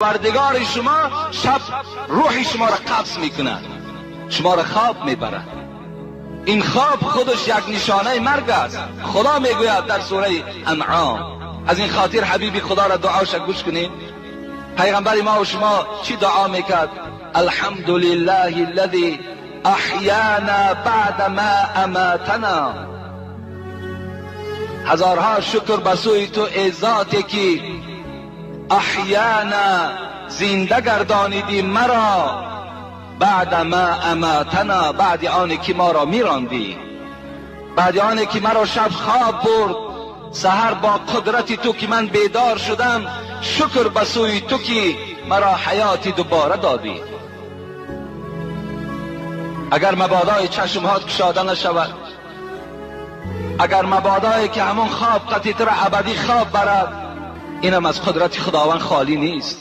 Парвардигори шумо шаб рӯҳи шуморо қабз мекунад, шуморо хоб мебарад. Ин хоб худаш як нишонаи марг аст. Худо мегӯяд дар сураи Анъом. Аз ин хотир ҳабиби Худоро дуоша гӯш кунед. Пайғамбари мо ва шумо чӣ дуо мекард? Алҳамдулиллаҳи аллази аҳяна баъда ма аматана. Ҳазорҳо шукр ба сӯи ту, эй зоте ки аҳяна, зинда гардонидӣ маро, баъда ма аматана, баъди оне ки моро мирондӣ, баъди оне ки маро шаб хоб бурд, саҳар бо қудрати ту ки ман бедор шудам, шукр ба сӯи ту ки маро ҳаёти дубора додӣ. Агар мабодои чашмҳоят кушода нашавад, агар мабодое ки ҳамон хоб қатитро абадӣ хоб барад, инам аз қудрати Худованд холӣ нест.